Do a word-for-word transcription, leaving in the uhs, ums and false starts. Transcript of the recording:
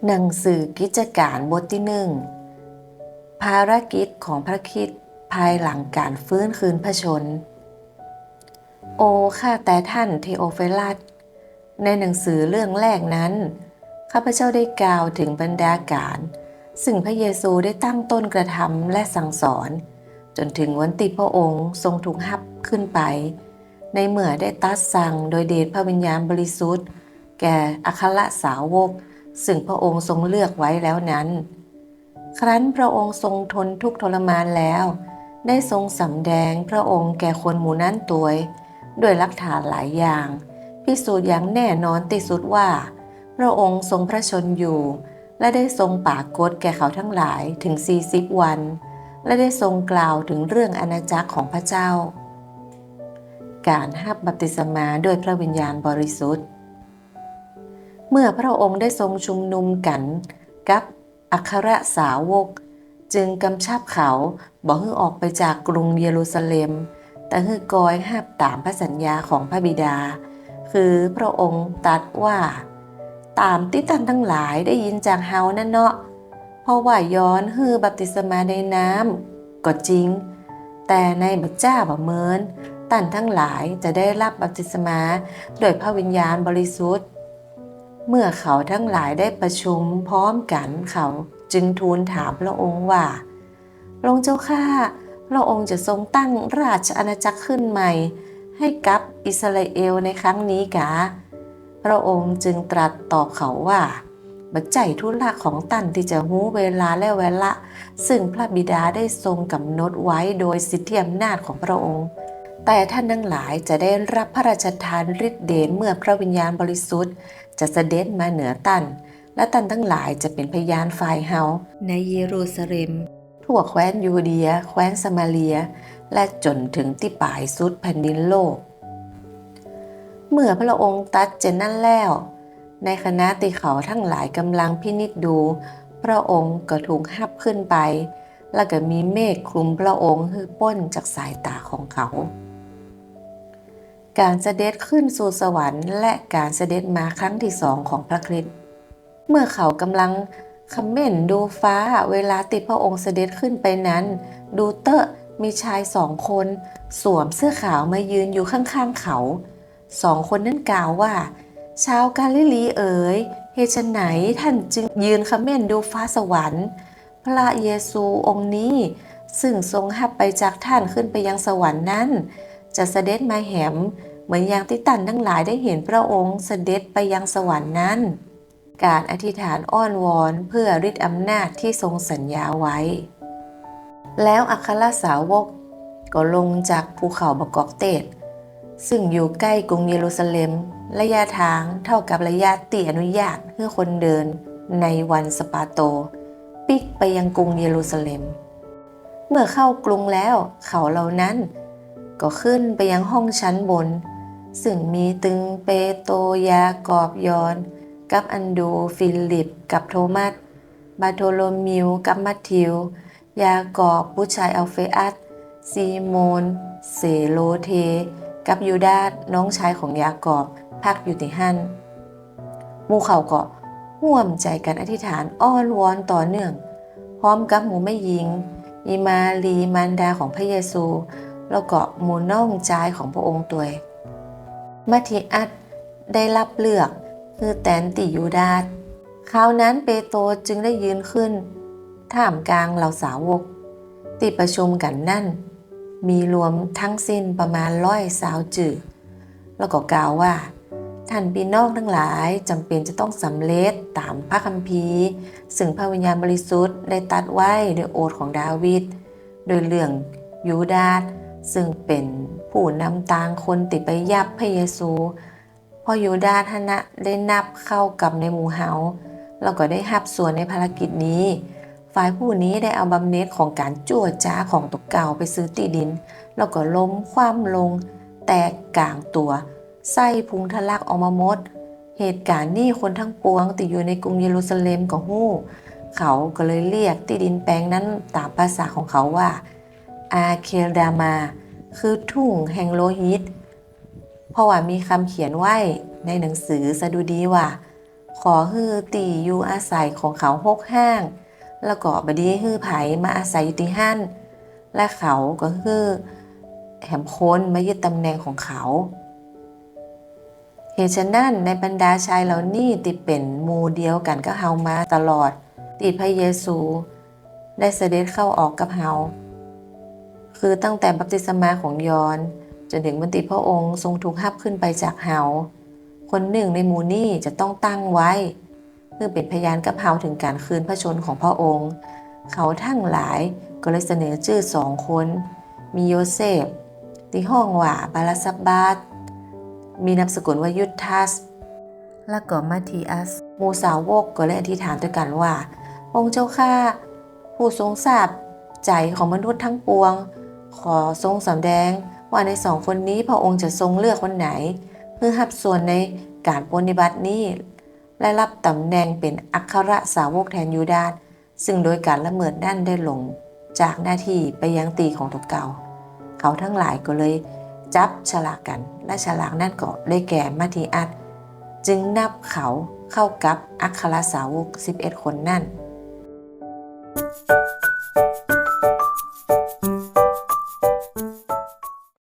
หนังสือกิจก๋านบทตี้นึ่ง ภารกิจของพระคริสต์ภายหลังก๋านฟื้นคืนพระชนม์ โอ้ ข้าแต่ท่านเธโอฟีลัส ในหนังสือเรื่องแรกนั้น ข้าพเจ้าได้กล่าวเถิงบรรดาก๋าน ซึ่งพระเยซูได้ตั้งต้นกระทำและสั่งสอน จ๋นเถิงวันตี้พระองค์ทรงถูกฮับขึ้นไป ในเมื่อได้ตรัสสั่งโดยเดชพระวิญญาณบริสุทธิ์ แก่อัครสาวก ซึ่งพระองค์ทรงเลือกไว้แล้วนั้น ครั้นพระองค์ทรงทนทุกข์ทรมานแล้ว ได้ทรงสำแดงพระองค์แก่คนหมู่นั้นตวย ด้วยหลักฐานหลายอย่าง พิสูจน์อย่างแน่นอนตี้สุดว่า พระองค์ทรงพระชนม์อยู่ และได้ทรงปรากฏแก่เขาทั้งหลายเถิงสี่สิบวัน และได้ทรงกล่าวเถิงเรื่องอาณาจักรของพระเจ้า ก๋านฮับบัพติศมาด้วยพระวิญญาณบริสุทธิ์ เมื่อพระองค์ได้ทรงชุมนุมกั๋นกับอัครสาวก จึงกำชับเขาบ่หื้อออกไปจากกรุงเยรูซาเล็ม แต่หื้อคอยฮับต๋ามพระสัญญาของพระบิดา คือพระองค์ตรัสว่า ต๋ามตี้ต้านตังหลายได้ยินจากเฮานั้นเนาะ เพราะว่ายอห์นหื้อบัพติศมาในน้ำก็จริง แต่ในบ่จ้าบ่เมิน ต้านตังหลายจะได้ฮับบัพติศมาด้วยพระวิญญาณบริสุทธิ์ เมื่อเขาตังหลายได้ประชุมพร้อมกั๋น เขาจึงทูลถามพระองค์ว่า พระองค์เจ้าข้า พระองค์จะทรงตั้งราชอาณาจักรขึ้นใหม่ให้กับอิสราเอลในครั้งนี้กา พระองค์จึงตรัสตอบเขาว่า บ่ใจ้ธุระของต้านตี้จะฮู้เวลาและวาระ ซึ่งพระบิดาได้ทรงกำหนดไว้โดยสิทธิอำนาจของพระองค์ แต่ต้านตังหลายจะได้ฮับพระราชทานฤทธิ์เดชเมื่อพระวิญญาณบริสุทธิ์จะเสด็จมาเหนือต้าน และต้านตังหลายจะเป๋นพยานฝ่ายเฮาในเยรูซาเล็ม ทั่วแคว้นยูเดีย แคว้นสะมาเรีย และจ๋นเถิงตี้ป๋ายสุดแผ่นดินโลก เมื่อพระองค์ตรัสเจ้นนั้นแล้ว ในขณะตี้เขาตังหลายก่ำลังพินิจดู พระองค์ก็ถูกฮับขึ้นไป และก็มีเมฆคลุมพระองค์หื้อป๊นจากสายต๋าของเขา ก๋านเสด็จขึ้นสู่สวรรค์ และก๋านเสด็จมาครั้งตี้สองของพระคริสต์ เมื่อเขาก่ำลังเขม้นดูฟ้าเวลาตี้พระองค์เสด็จขึ้นไปนั้น ดูเต๊อะ มีชายสองคนสวมเสื้อขาวมายืนอยู่ข้างๆ เขา สองคนนั้นกล่าวว่า ชาวกาลิลีเอ๋ย เหตุไฉนต้านจึงยืนเขม้นดูฟ้าสวรรค์ พระเยซูองค์นี้ ซึ่งทรงฮับไปจากต้านขึ้นไปยังสวรรค์นั้น จะเสด็จมาแหม เหมือนอย่างตี้ต้านตังหลายได้หันพระองค์เสด็จไปยังสวรรค์นั้น ก๋านอธิษฐานอ้อนวอนเพื่อฤทธิ์อำนาจตี้ทรงสัญญาไว้ แล้วอัครสาวกก็ลงจากภูเขาบ่กอกเตด ซึ่งอยู่ใก้กรุงเยรูซาเล็ม ระยะตางเต้ากับระยะตี้อนุญาตหื้อคนเดินในวันสะบาโต ปิ๊กไปยังกรุงเยรูซาเล็ม เมื่อเข้ากรุงแล้ว เขาเหล่านั้นก็ขึ้นไปยังห้องชั้นบน ซึ่งมีตึงเปโตร ยากอบ ยอห์น กับอันดรูว์ ฟีลิป กับโทมัส บารโธโลมิว กับมัทธิว ยากอบบุตรชายอัลเฟอัส ซีโมน เซโลเท กับยูดาสน้องชายของยากอบ พักอยู่ตี้หั้น หมู่เขาก็ฮ่วมใจ๋กั๋นอธิษฐานอ้อนวอนต่อเนื่อง พร้อมกับหมู่แม่ญิง อีมารีย์มารดาของพระเยซู แล้วก็หมู่น้องจายของพระองค์ตวย มัทธิอัสได้ฮับเลือกหื้อแตนตี้ยูดาส คราวนั้นเปโตรจึงได้ยืนขึ้นท่ามกลางเหล่าสาวก ตี้ประชุมกั๋นนั้น มีรวมทั้งสิ้นประมาณร้อยซาวจื้อ แล้วก็กล่าวว่า ต้านปี้น้องตังหลายจ๋ำเป๋นจะต้องสำเร็จต๋ามพระคัมภีร์ ซึ่งพระวิญญาณบริสุทธิ์ได้ตรัสไว้โดยโอษฐ์ของดาวิด โดยเรื่องยูดาส ซึ่งเป๋นผู้นำตางคนตี้ไปยับพระเยซู เพราะยูดาสหั้นนะได้นับเข้ากับในหมู่เฮา แล้วก็ได้ฮับส่วนในภารกิจนี้ ฝ่ายผู้นี้ได้เอาบำเหน็จของก๋านจั่วจ๊าของตั๋วเก่าไปซื้อตี้ดิน แล้วก็ล้มคว่ำลงแตกก๋างตั๋ว ไส้พุงทะลักออกมาหมด เหตุก๋ารณ์นี้คนทั้งปวงตี้อยู่ในกรุงเยรูซาเล็มก็ฮู้ เขาก็เลยเรียกตี้ดินแปลงนั้นต๋ามภาษาของเขาว่า อาเคลดามา คือทุ่งแห่งโลหิต เพราะว่ามีกำเขียนไว้ในหนังสือสดุดีว่า ข ขอหื้อตี้อยู่อาศัยของเขาหกห้าง แล้วก็บ่ดีหื้อใผมาอาศัยอยู่ตี้หั้น และเขาก็หื้อแหมคนมายึดตำแหน่งของเขา เหตุฉะนั้นในบรรดาชายเหล่านี้ตี้เป๋นหมู่เดียวกั๋นกับเฮามาตลอด ตี้พระเยซูได้เสด็จเข้าออกกับเฮา คือตั้งแต่บัพติศมาของยอห์น จ๋นเถิงวันตี้พระองค์ทรงถูกฮับขึ้นไปจากเฮา คนนึ่งในหมู่นี้จะต้องตั้งไว้ เพื่อเป๋นพยานกับเฮาเถิงก๋านคืนพระชนม์ของพระองค์ เขาตังหลายก็เลยเสนอจื้อสองคน มีโยเซฟ ตี้ฮ้องว่าบาราซับบาส มีนามสกุลว่ายุดทัส และก็มาธีอัส หมู่สาวกก็เลยอธิษฐานตวยกั๋นว่า องค์เจ้าข้า ผู้ทรงทราบใจ๋ของมนุษย์ตังปวง ขอทรงสำแดงว่าในสองคนนี้พระองค์จะทรงเลือกคนไหน เพื่อฮับส่วนในก๋านปรนนิบัตินี้ และฮับต๋ำแหน่งเป๋นอัครสาวกแทนยูดาส ซึ่งโดยก๋านละเมิดนั้นได้หลงจากหน้าตี้ไปยังตี้ของตั๋วเก่า เขาตังหลายก็เลยจับฉลากกั๋น และฉลากนั้นก็ได้แก่มาธีอัส จึงนับเขาเข้ากับอัครสาวกสิบเอ็ดคนนั้น